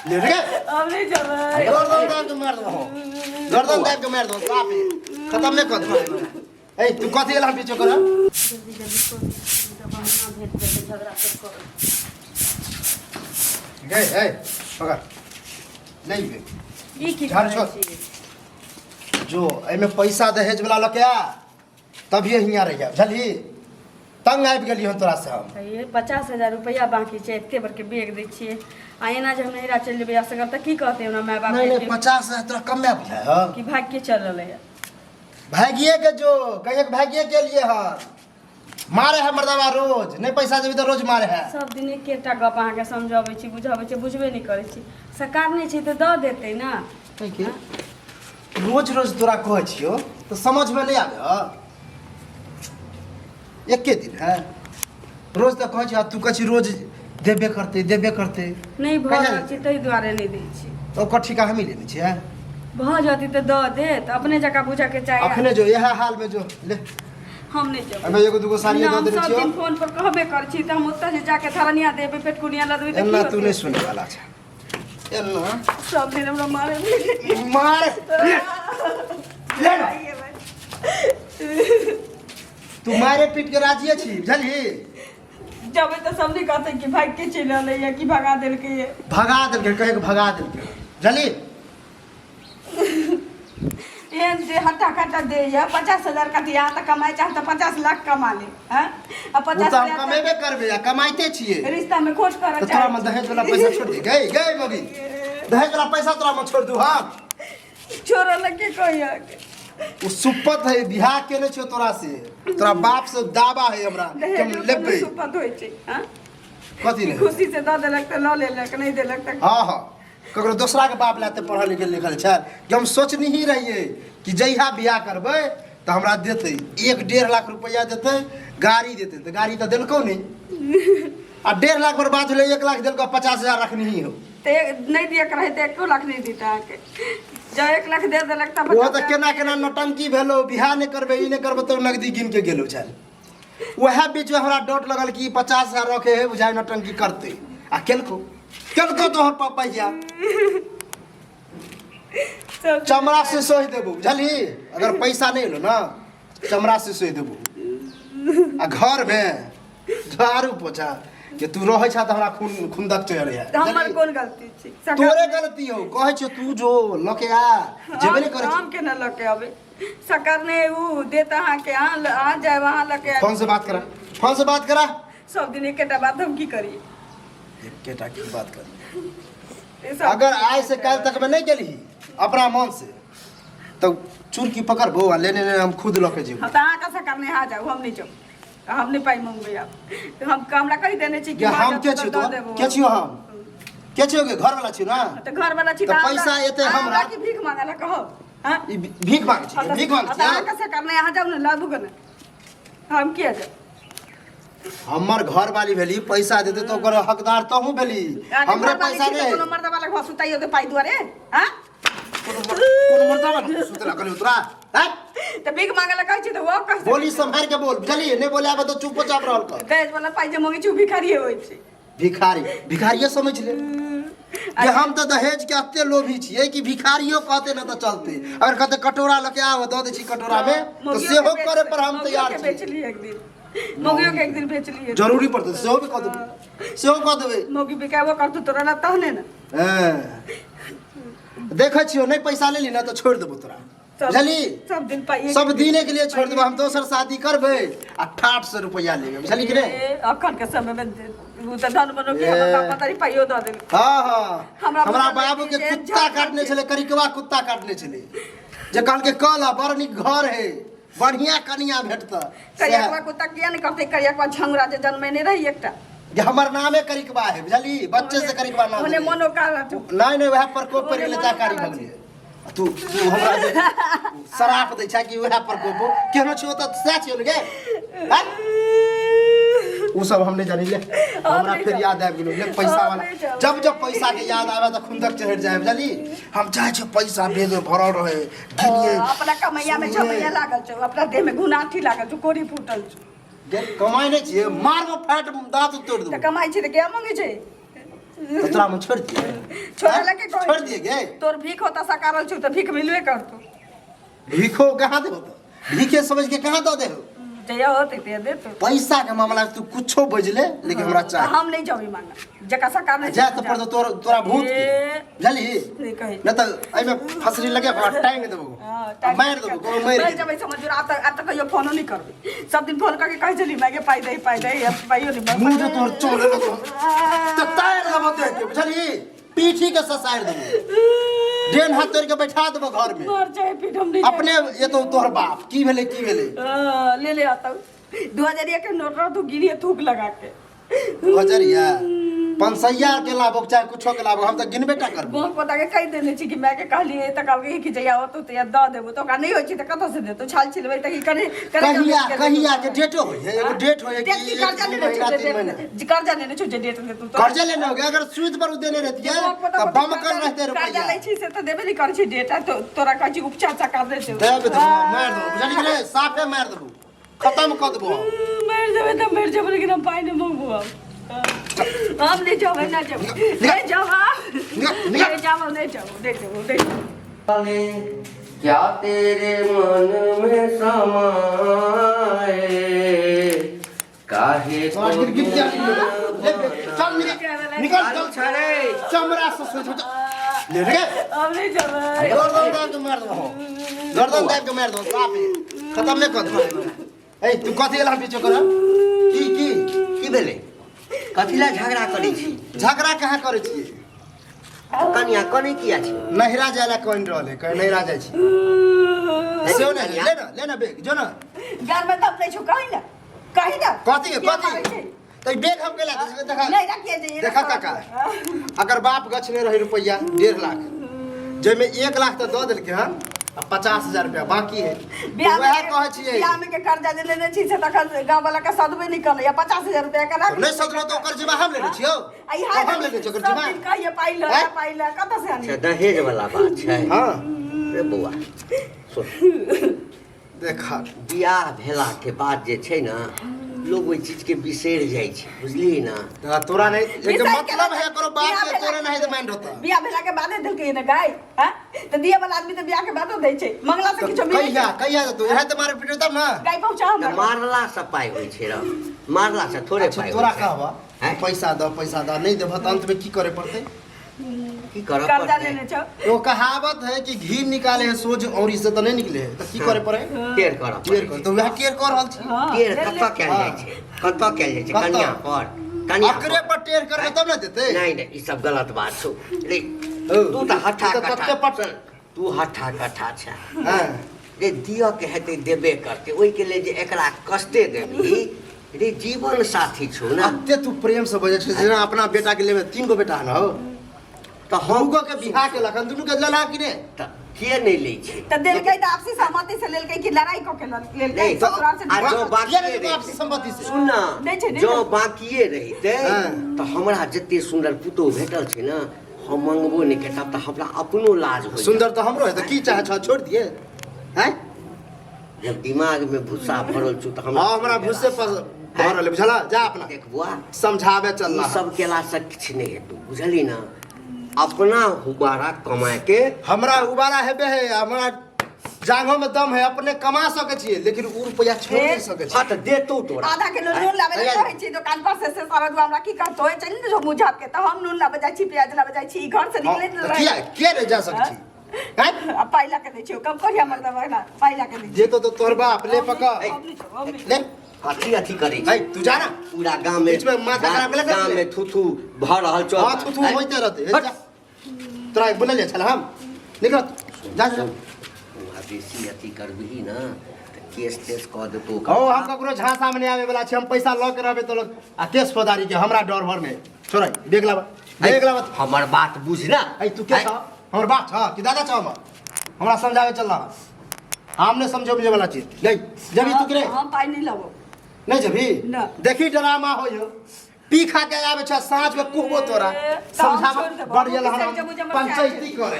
ले रे हम नहीं जेबै। गर्दन दाब के मार देबो, गर्दन दाब के मार देबो, साफ है, खत्म नहीं कर देबो। ए तू कथी एला पीछे कर? जल्दी जल्दी कर, बढ़िया भेट जेतै, झगड़ा सब कर। गे ए पकड़ नहीं बे। ई की झाड़ करै छोड़। छी? जो एहिमे पैसा दहेज वाला लऽ के आ, तभिए हियाँ रहिया, बुझलही? तंग आबि गेली हन तोरा से हम। तऽ ये 50,000 रुपैआ बाकी छै, एते बड़के बैग दै छियै आ एना जे हम नैहरा चलि जेबै असगर तऽ की कहतै हमरा माय बाप? नहीं नहीं, 50,000 तोरा कमे बुझाय हँ? कि भागि के चल रहलै। भागिए के जो कहिए कि भागिए के लिए हन, मारे है मर्दवा रोज, नहीं पैसा देबी तऽ रोज मारे है। सब दिन एकेटा गप अहाँके समझबै छी, बुझाबै छी, बुझबे नहि करै छी। सरकार नहि छै तऽ दऽ देतै ने। के रोज रोज तोरा कहै छियौ तऽ समझमे नहि आबै हऽ? एके दिन है, रोज तऽ कहै छियौ, तू कहै छी रोज देबे करतै, देबे करतै। नहि भऽ कहिया रहल छै, ताहि दुआरे नहि दै छी। तऽ ओकर ठीका हमही लेने छियै। भऽ जतै तऽ दऽ देत, अपने जकाँ बुझऽके चाही। अखने जो, इएह हालमे जो ले। हम नहि जेबै। एहिमे एगो दूगो साड़ी ना, दऽ हम देने सब छियौ। दिन फोन पर कहबे करै छी तऽ हम ओतऽ जे जाके धरनिया देबै, पेटकुनिया लदबै तऽ की एना तू होतै? नहि सुनै वाला छै एना। सब दिन हमरा मारे। मार ले, ले ना। तू मारे पीट के राजिए छी, बुझलही? जबै तऽ सब नहि कहतै कि भागि के चलि एलै या कि भगा देलकै। भगा देलकै, कहे के भगा देलकै, बुझलही? एहन जे हट्टा कट्टा दे या 50,000 कथी, अहाँ तऽ कमाइ चाह तऽ 50 लाख कमा ले हँ आ ओ 50 तऽ हम हजार कमेबे करबै आ कमाइते छियै। रिश्तामे खोट करऽ तऽ तोरा में दहेज वाला पैसा छोड़ दी? गई गई मगी, दहेज वाला पैसा तोरा में छोड़ दू हम? छोड़ऽ लग के कही अहाँके? ओ सुपत है, बियाह केने छियो तोरा से, तोरा बाप से दावा है हमरा कि हम दहेजो कोनो लेबै। सुपत होइ छै हँ? कथी कि ने खुशी से दऽ देलक तऽ लऽ लेलक, नहि देलक तऽ हाँ हाँ, ककरो दोसरा के बाप लाते पढ़ल लिखल लिखल छल कि हम सोचनी ही रहिए कि जहिया बियाह करबै तऽ हमरा देतै 1-1.5 लाख रुपैआ देतै, गाड़ी देतै। तऽ गाड़ी तऽ देलकौ नहि आ 1.5 लाख बर्बाद भेलै। 1 लाख देलकौ, 50,000 रखनी ही हो। तऽ नहि दियके रहै तऽ 1 लाख नहि दितै अहाँके। जँ 1 लाख दे देलक तऽ ओहो तऽ केना केना नौटंकी भेलो, बियाह नहि करबै, ई नहि करबै, तऽ नगदी गिन के गेलो छल। वएह बीचमे हमरा डर लगल कि 50,000 रखे है, बुझाइ नौटंकी करतै आ केलको केलको तोहर पपैया। सब चमड़ा से सोहि देबो, बुझलही? अगर पैसा नहि एलो ना, चमड़ा से सोहि देबो आ घरमे झाड़ू पोछा जे तू रहै छा तऽ हमरा खून खुंदक चढ़ है। तऽ हमर कोन गलती छै? तोरे गलती हो, कहै छियौ तू जो लऽ के आ, जेबे नहि करै छी। हम केना लऽ के अबै? सकर नहि उ देत अहाँके, अहाँ अहाँ जायब, अहाँ लऽ के आयब। फोन से बात करा, फोन से बात करा। सब दिन एकेटा बात, हम की करी? एकेटा की बात करी? ई सब अगर आइ से काल्हि तक में नहीं गेलही अपना मन से तो चुरकी पकड़बो आ लेने लेने हम खुद लऽ के जेबो। हम तऽ अहाँके सकर नहि आ जाउ, हम नहि जाउ, हम नहि पाइ मंगबै आब। हम हमरा कहि देने छी कि या भऽ हम जेतौ के तऽ छियौ? दऽ तो देबौ। के छियौ? हम के छियौ? के घर वाला छियौ ना? तऽ घर वाला छी। तऽ पैसा एतै अहाँ हमरा। की भीख मांगऽ लए कहब हँ? ई भीख मांगै छी, भीख मांगै छी? अहाँके सकर नहि, अहाँ जाउ ने, लाबू के ने, हम किया जाउ? हमर घर वाली भेली, पैसा देते तऽ ओकर हकदार तहूँ भेली। अहाँके हमरे घरवाली पैसा छी तऽ नहि। कोनो मर्द वाला घर सुताइयो दे पाइ दुआरे हँ? कोनो मर्दा वाला सुतला कहलियौ तोरा हैं? तऽ भीख मांगे लए कहै छी तऽ ओ कहि सकै बोली छै। सम्हारि के बोल, बुझलियै? नहि बोले आबे तऽ चुपचाप रहल कर। दहेज वाला पाइ जे मंगै छी ओ भिखारिये होइ छै। भिखारी भिखारिये समझ ले जे हम तऽ दहेज के एते लोभी छियै कि भिखारियो कहते ना तऽ चलते। अगर कहते कटोरा लऽ के आब, दऽ दै छी कटोरा मे, तऽ मौगियो सेहो के करे पर हम मौगियो तैयार के छी। बेचली एक दिन, मौगियो के एक दिन बेचली। जरूरी पड़तै तऽ सेहो भी कऽ देबै, सेहो कऽ देबै। मौगी बिकाबो करतौ तोरा ला तहने ने। हँ, देखै छियौ, नहि पैसा लेली ना तऽ छोड़ि देबो तोरा, बुझली? सब दिन पाइए। सब दिने के लिए छोड़ देबो। हम दोसर शादी करबै आ ठाठ से रुपया लेबै, बुझली कि नहि? ए, अखन के समय में उ तऽ धन बनो कि हमर बाप पता नहीं पाइयो दऽ देल। हाँ हाँ। हमरा हमरा बुझल बाबू के नहि जे कुत्ता झगड़ा काटने छै। छलै, करिकवा कुत्ता काटने छलै, जे कहलकै कल आ बड़ नीक घर है, बढ़िया कनिया भेटत। करियकवा कुत्ता किया नहीं करते? करियकवा झंगरा जे जन्मेने रही एकटा। जे हमर नामे करिकवा है, बुझली? बच्चे से करिकवा नाम ओने देलियै। मनोकाला छौ। नहीं नहीं, वएह प्रकोप पर ओने गेलै ता कारी मनोकाला भऽ गेलै। आ तू तू हमरा जे श्राप दै छै कि वएह प्रकोप हो, केहनो छियौ तऽ सएह छियौ ने गे, हैं? उ सब हम नहि जानी ले। हमरा नहि फेर जानी। याद आबि गेलो ले पैसा हम वाला। नहि जानी। जब जब पैसा के याद आबे तऽ खुंदक चढ़ि जाय, बुझली? हम चाहे छियै पैसा बैग में भरल रहे, गिनिए। अपना कमैया में सुनिए। छमैया लागल छौ, अपना देह में घुनाठी लागल छौ, कोरी फूटल छौ। गे, कमाइ नहि छियै, मारबो फैट दाँत तोड़ि तऽ देबो। कमाइ छी तऽ किया मंगै छै? तऽ तोरा हम छोड़ि दिए छोड़े ला के कहै छोड़ि दिए गे तोर भीख होता सकारल छौ तऽ भीख मिलबे करतौ भीखो कहाँ देबो तऽ भीखे समझ के कहाँ दऽ देहो जहिया होतै तहिया देतौ पैसा के मामला में तू कुछो बजले लेकिन हमरा तऽ चाही हम नहि जेबै मांगऽ जकरा सकार नहि जाय तऽ पड़तौ तोर तोरा भूत के ए। बुझलही नहि कहै नहि तऽ एहिमे फसरी लगे ओकरा टांगि देबो हँ, आ मारि देबो कोनो मारि मरि जेबै समझ आब तक आब तक कहियो फोनो नहि करबै सब दिन फोन करके कहै छली मायके पाइ दे पाइ दे अब पाइयो नहि मुँह जे तोहर चोर तऽ तारि देबो देह के बुझलही पीठी के ससारि देबो डेन हाथ तोड़ के बैठा देबो घर में मर जाए पीठ हम नहीं अपने ये तो तोहर बाप की भेलै की भेलै ले ले आता हूँ 2000 के नोट रह तू गिनिए थूक लगा के हजरिया पंसैया के लाबो चाहे कुछो के लाबो हम तऽ गिनबे टा करबो बहुत पता के कहि देने छी कि माय के कहलिए तऽ कहलकै कि जहिया होतौ तहिया दऽ देबो तऽ ओकरा नहि होइ छै तऽ कतऽ से देतौ छाल छिलबै तऽ की करे करे कहिया कहिया के डेटो होइ है एगो डेट होइ है डेट कि की एक कर्जा दू लेने महीना छौ तीन महीना जे कर्जा लेने छौ जे डेट देतौ तो कर्जा लेने हो गया अगर सूद पर उ देने रहतियै तऽ बम कर रहते कर्जा रुपैया लै छी से तऽ देबे नहि करै छी डेट आ तोरा कहै छी उपचार चका दे छै देब देबो मारि देबो बुझली कि नहि साफे मारि देबो खत्म कऽ देबो हम। मरि जेबै तऽ मरि जेबै लेकिन हम पाइ नहि मंगबो आब हम नहि जेबै नहि जेबै नहि जेबै निकल, नहि जेबै नहि जेबै नहि जेबै नहि जेबै वाले क्या तेरे मन में समाए काहे को आज गिर गिर ले चल निकल निकल चल छड़े चमड़ा से सोच ले रे हम नहीं जेबै गर्दन दाब के मार देबो गर्दन दाब के मार देबो साफे खत्म नहीं कर देबो ए तू कथी एला पीछे कर की की की भेलै कथी ला झगड़ा करै छी झगड़ा कहाँ करै छियै कनिया कनै किया छै नहिरा जाय ला कहि रहल है कहीं नहिरा जाइ छी सेहो नहि ले ना ले ना बेग जो ना घर में तब नहीं छौ कही ना कही ना कथी के किया कथी मारै छै? तऽ ई बेग हम केला देखा नहीं रखिए जे देखा काका अगर बाप गछने रहे रुपैआ 1.5 लाख जाहिमे 1 लाख तऽ दऽ देलकै हन आ 50,000 रुपया बाकी है बियाह में वएह कहै छियै बियाह में के कर्जा जे लेने छी से तखन गाँव वाला के सदबे नहीं करलै या 50,000 रुपया के राख नहि सदलो तऽ ओकर जिम्मा हम लेने छियौ आ इहा हम लेने छियौ ओकर सब जिम्मा दिन कहिए पाइ ल हैं? पाइ ल कतऽ से आनी अच्छा दहेज वाला बात छै हाँ रे बौआ सुन देखा बियाह भेलाके बाद जे छै ने लोग ओहि चीजके बिसरि जाइ छै बुझलिही ने तऽ तोरा नहि एक बिसरि के मतलब है करो बाप बियाह के भेला- तोरा नहीं माइंड होता बियाह भेला के बादे देलकै ने गाय हैं तऽ दिए वाला आदमी तऽ बियाह के बादो दै छै मंगला से किछो मिलै कहिया कहिया तो इहे तऽ मारे पीटे तब ना गाय पहुंचा तऽ हमरा मारला से पाइ होइ छै र मारला से थोड़े अच्छा पाइ होइ तोरा छै कहबा हैं? पैसा दऽ पैसा दऽ नहीं देबह तऽ अंत में की करे पड़तै की करऽ कर्जा पड़तै लेने छौ वो कहावत है कि घी निकाले है सोझ औरी से तो नहीं निकले है तो की करे पड़े टेढ़ करऽ टेर पड़ै कर तो वह टेर कर रहल छी हाँ, टेढ़ ले ले। कतऽ कयल जाइ छै कतऽ कयल जाइ छै कतऽ? कनिया पर कनिया अकरे पर टेर करके तब ना देते नहि नहि ई सब गलत बात छौ रे ओ, तू तऽ हट्ठा ई तऽ कट्ठा तते पट- तू हट्ठा कट्ठा छै हाँ रे दिअ के हेतै देबे करतै ओहिके लेल जे एकरा कष्टे देबही रे जीवन साथी छौ ने अते तू प्रेम से बजै छै जेना अपना बेटा के लेबे तीन गो बेटा है ना हो तऽ हम दूगो के बियाह केलक हन दुनू के लेलहा कि ने तऽ किए नहि लै छै तऽ देलकै तऽ आपसी सहमति से लेलकै कि लड़ाई कऽ के लेलकै नहि, ससुराल से आ जँ बाकिए किया नहि रहितै आपसी सम्पत्ति से सुन ना नहि छै, नहि जँ छै। बाकिए रहितै हाँ। तऽ हमरा जते सुन्दर पुतोहु भेटल छै ने हम मंगबो नहि करब तऽ हमरा अपनो लाज होइ सुन्दर तऽ हमरो है तऽ की चाहे छौ छोड़ दिए हैं जब दिमाग में भूसा भरल छौ तऽ हाँ हमरा भूसे पर भरल है बुझला जा अपना देख बुआ समझावे चल ई रहा सब केला से किछु नहि हेतौ बुझली ना अपना हुबारा कमा के हमरा उबारा हेबे है हमरा जांघो में दम है अपने कमा सके छियै लेकिन उ रुपया छोड़ नहीं सके हाँ छियै तऽ देतौ तोरा आधा किलो नून लाबे लए हैया। कहै छी दुकान पर से सारा दुआ हमरा की कहतो है चल ने जो मुँह झाप के तऽ हम नून लाबे जाइ छी प्याज लाबे जाइ छी ई घर से हाँ, निकलैत तऽ किया किया नहीं जा सके छी हैं? आ पाइ ला के दै छियौ कम करिया मर्दबा ना पाइ ला के दै जे तो तोहर बाप ले पकड़ हम नहि छौ, हम नहि ले कथी अथी करै छै ऐ तू जा ना पूरा गाँव में बीच में माथा खराब केलक गाँव में थू थू भऽ रहल छौ हाँ थू थू होइते रहतै हे, जा। तोरा बोललियै छल हम निकल जा जा वहाँ बेसी अथी करबिही ना तऽ केस तेस कऽ देतौ हो हम ककरो झांसा में नहीं आवे वाला छी हम पैसा लऽ के रहबे तो लोग आ केस फौजदारी के हमरा डर भर नहीं छोड़ देख लाबा देख लाबा हमर बात बुझ ना ऐ तू के छ हमर बाप छ कि दादा छ हमर हमरा समझावे चल रहा हम नहीं समझो बुझे वाला चीज नहीं जबी तू के हम पाइ नहीं लेबो नहीं जबी ना। देखी ड्रामा होइयो पी खा के आवे छ साँझ में कुहबो तोरा ए, तऽ हम समझावा छोड़ि देबो। बढ़िया हम हम जब- जब- पंचायती करे